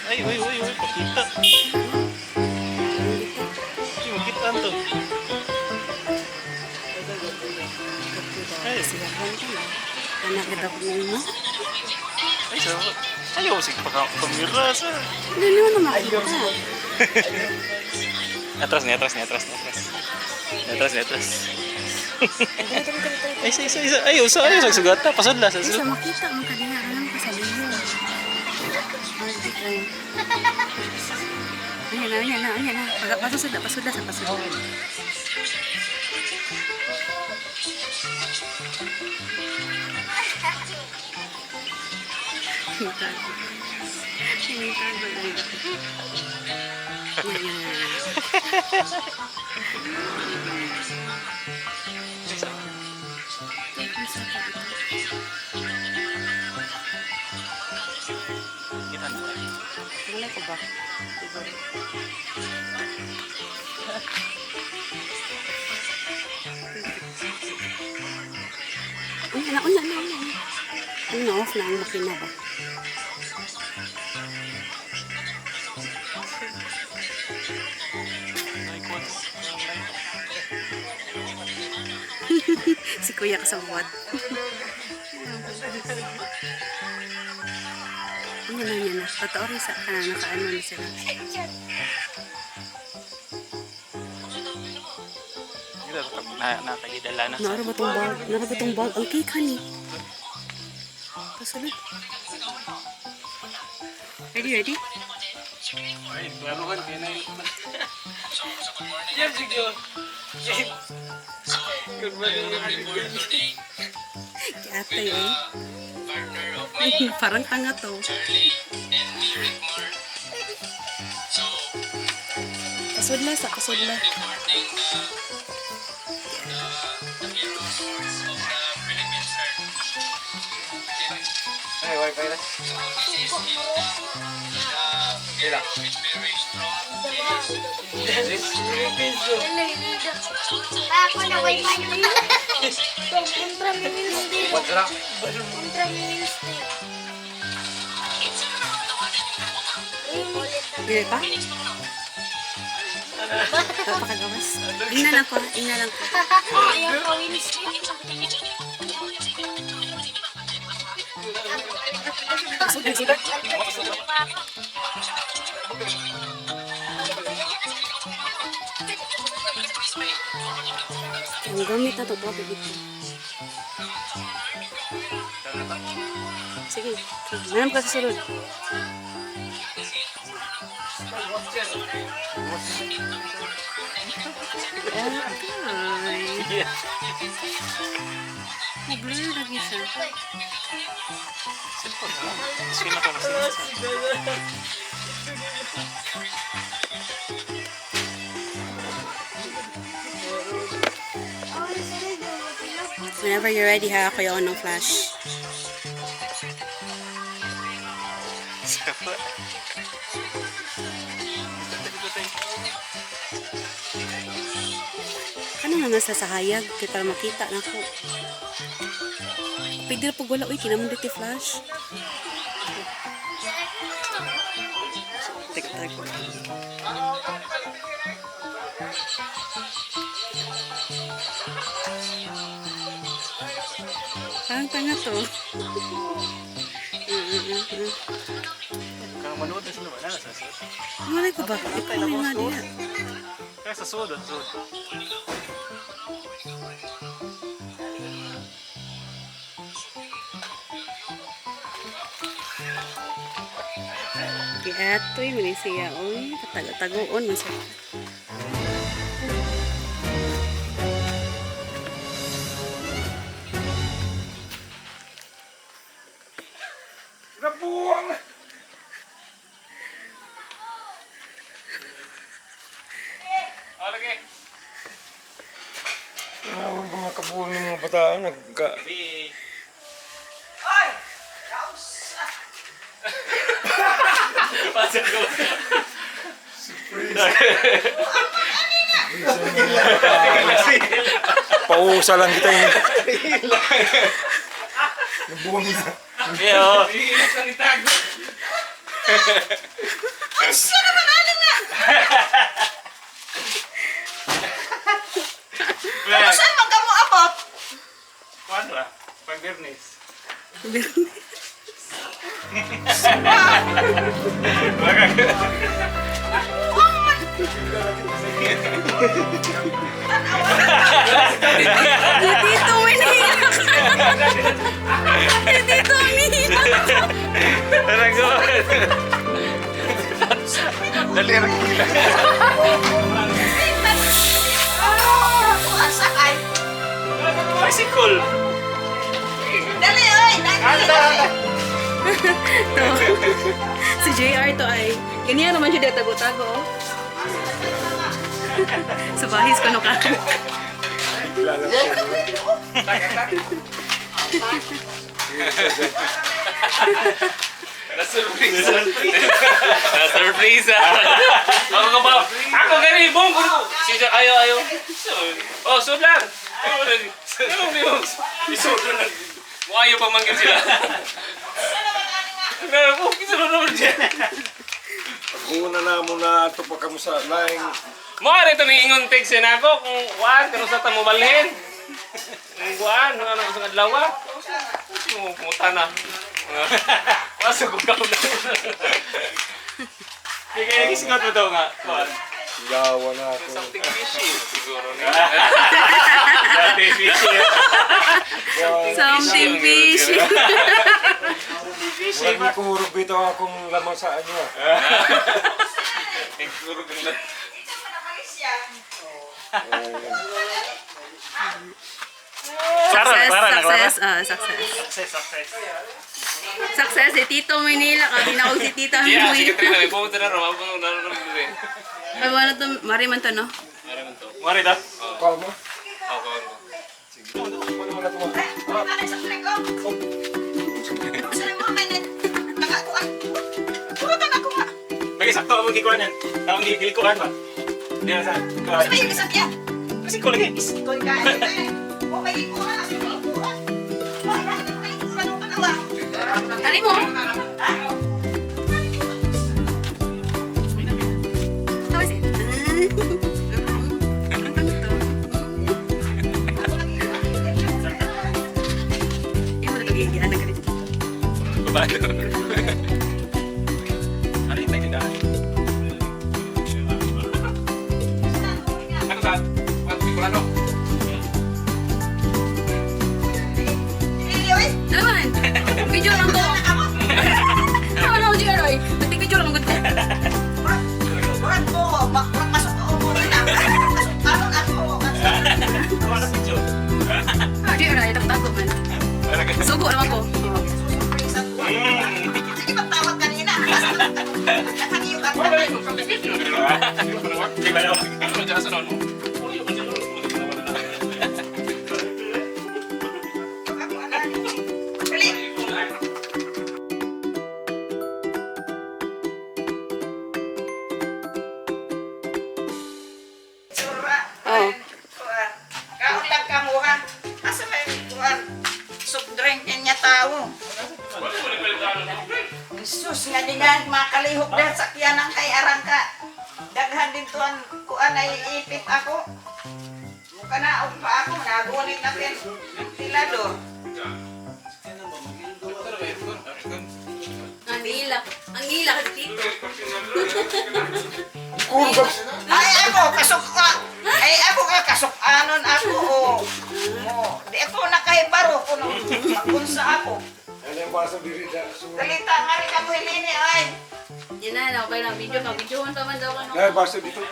Ay, uy, uy, uy, pakita. Ay, makita to. Ay, Sila lang ka na. Anak kita ko mo. Ay, sa. Ayaw, sige pa kamera sa. Hindi mo na makita. Atras niya, atras niya, atras niya, atras. Atras niya, atras. Ay, isa, isa, isa. Ay, usa, ay, usa, sugata. Pasudla, sa Ay, sa sugata. makita mo kanina. Alam ko sa liyo. Ay, ay. Ayan na, ayan na, ayan na. Pasudla, pasudla sa pasudla. Hintago. Hintago lang. Yan, yan, yan, yan. Kita na. Malay ko ba? Siguro. Unya na, unya na, unya na. Ano na, off na ang makina ba? Ay, kuwan. Si Kuya kasabwat. Unya na, unya na. Totoo rin sa kanan, nakaano na sila. Kita, na, nakagidala na. Naara ba tong bag? Naara ba tong bag? Ang cake, honey. Pasulod. Ready, ready? Ay, klaro kan, kaya na yun. Ate eh. Parang tanga to. Pasudla sa pasudla. Ay, wifi na. Ila. Ako na wifi na. Kontra mi Wednesday. What's up? Kontra mi Wednesday. Dili pa? Napakagawas. Ina lang ko, ina lang ko. Ayaw ko Wednesday. Pasudla, pasudla. Ang gamit na to, to, dito. Sige, nanam ka sa sulod. Okay. Blur lagi siya. Cellphone na lang. Screen na to, mas Whenever you're ready, ha, ako yung ng flash. Ano na nasa sa hayag? Kaya para makita na ako. Pwede na pag wala, uy, kinamon dito yung flash. Teka, teka. Parang tanga to. Kang manood na sila ba? Nasa sa sud. Malay ko ba? Ikaw may nga diya. Kaya sa sud, sa sud. Giatoy man ni siya, oy. Katago-tagoon man siya. Nabuang! Oh, lagi. Ang mga kabuang ng mga bataan, nagka... B. Ay! Pasa ko. Pausa lang kita yun. Nabuang na. Yo. Siya naman aling na. Ano saan man ka mo abot? Kuan ra? Pag Biyernes. Si Tito umiiyak. Si Tito umiiyak. Tara go. Dali ra gila. Ah, sakay. Bicycle. Dali oy, dali. Oy. To. Si JR to ay. Ganyan naman siya tago-tago. Oh. Sa bahis ko no ka. Na-surprise. Na-surprise. Ako ka ba? Ako gani bong ko. Siya ayo ayo. Oh, sud lang. Isod lang. Mo ayo pa man gyud sila. Na, oh, kisulod naman siya. Una na muna ato pa kamo sa laing. Mo ari to ni ingon text na ako kung kuan kanu sa tamo balhin. Kung kuan ano sa adlaw. Mo pumunta na. Pasok ko ka na. Kaya gisingot mo daw nga. Kuan. Gawa na ako. Something fishy siguro ni. Something fishy. Something fishy. Murag ni kumurog bitaw akong lamang sa ano. Ah. Siguro ganun. Success, success, ah, success. Success, success. Success, si Tito Manila. Kami na si Tita Yeah, si Manila. Katrina, may pumunta na ro, mapunta na ro diri. Ay, wala to, mari man to, no? Mari man to. Mari ta. Call mo? Oh, ko. Kunin mo na ito. Ano sa triko? Saan mo man nakakuan? Puro ka nakuha. Lagi sakto ang gikuan yan. Ang gikuan ba? Di na sa. Kuan. Sa may isang yan. Kasi ko lagi. Ikaw ka. O may ikuha na sa may ikuha. May ikuha nung kanawa. Tali mo. Tapos, Imo na pagigian na ganito. Babae. Ano yung tayo daan? Ano sa? Ano Bicolano? Dili oy. Naman! Video lang ko. Ano ako, JR, oy? Nagtig-video lang ang good ko. Murag ko, murag masuk ko mo rin ah. Aron ako. Ano sa video? Ah, JR, ay, tago man. Sugo naman ko. Susurprise ako. Sige, magtawag kanina. Nakagiyo ka. Di ba daw? Ano dyan sa noon? Dali. Sura. Oo. Kuan. Kautang ka mo ha. Asa may kuan? Soft drink niya tao. Jesus nga di nga makalihok dahil sakyanan kay arangka. Daghan din tuan kuan ay ipit ako. Muka na og pa ako nagunit na pen tilador. Ang ilak. Ang ilak si Tito. Ay ako kasuk ka. Ay ako ka kasukanon ako o. Mo, di ako nakahibaro kuno magunsa ako. Ano yung baso diri da? Sura. Dalita nga rin ako hilini ay. Yan na, okay lang. Video ka. Videohan pa man daw ka, no? Dahil baso dito.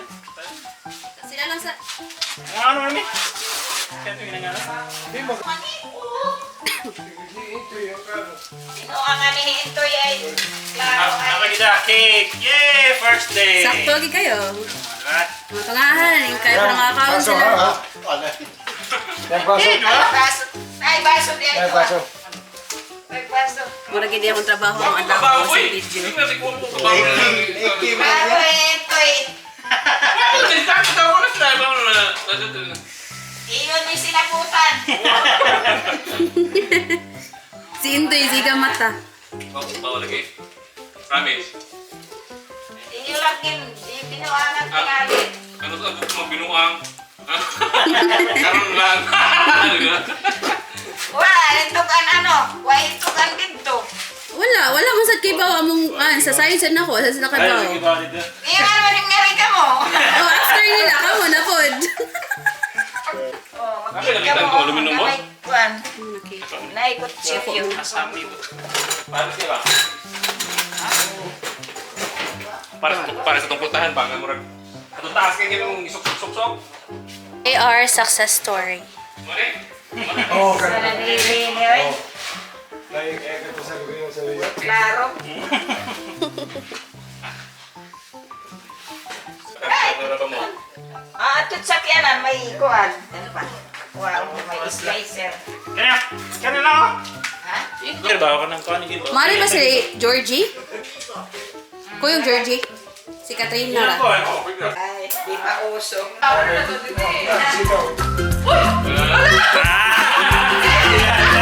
Sila lang sa... Ano namin? Kaya ito yung ano? Hindi mo. Mani. Ito yung kano. Ino ang ani intoy ay. Klaro ay. Ako kita cake! Yay! First day! Sakto lagi kayo. Diba? Mga tungahan. Yung kaya pa nakakaon Baso sila. ha? Yung baso. Ay baso. Ay baso di ay. Yung baso. Ay baso. Mura gid akong trabaho ang adlaw ko sa video. Klaro ay intoy. Iyon may sinabutan. Si Intoy to isiga mata. Bawal lagi. Promise. Inyo lang binuangan tingali. Ano sa gusto mo binuang? Karon lang. Ano ba? Wala, itukan ano, wa itukan dito. Wala, wala man sad kay bawa among sa science na ako, sa sila kay bawa. Iyo ano rin nga rin ka mo. Oh, after nila kamo na pod. Oh, Sabi, nakita ko, aluminum mo? Kuan, Okay. naikot chip yun. Asami ba? Para siya ba? Para sa tungkol tahan ba? Nga murag. Atong taas kay yung isok-sok-sok. AR success story. Mare? Oh, Sa nalilini, oy. Like, eh, ito sabi ko yung sabi. Klaro. Ano ba mo? Ah, atut sa kiyanan may kuan. Ano pa? Wow, may slicer. Kaya, kaya na ako. Ha? Pero ba ako ng kuan gitu. Mari ba si Georgie? Kuyong Georgie? Si Katrina ra. Ay, di pa uso. Sino? Ah!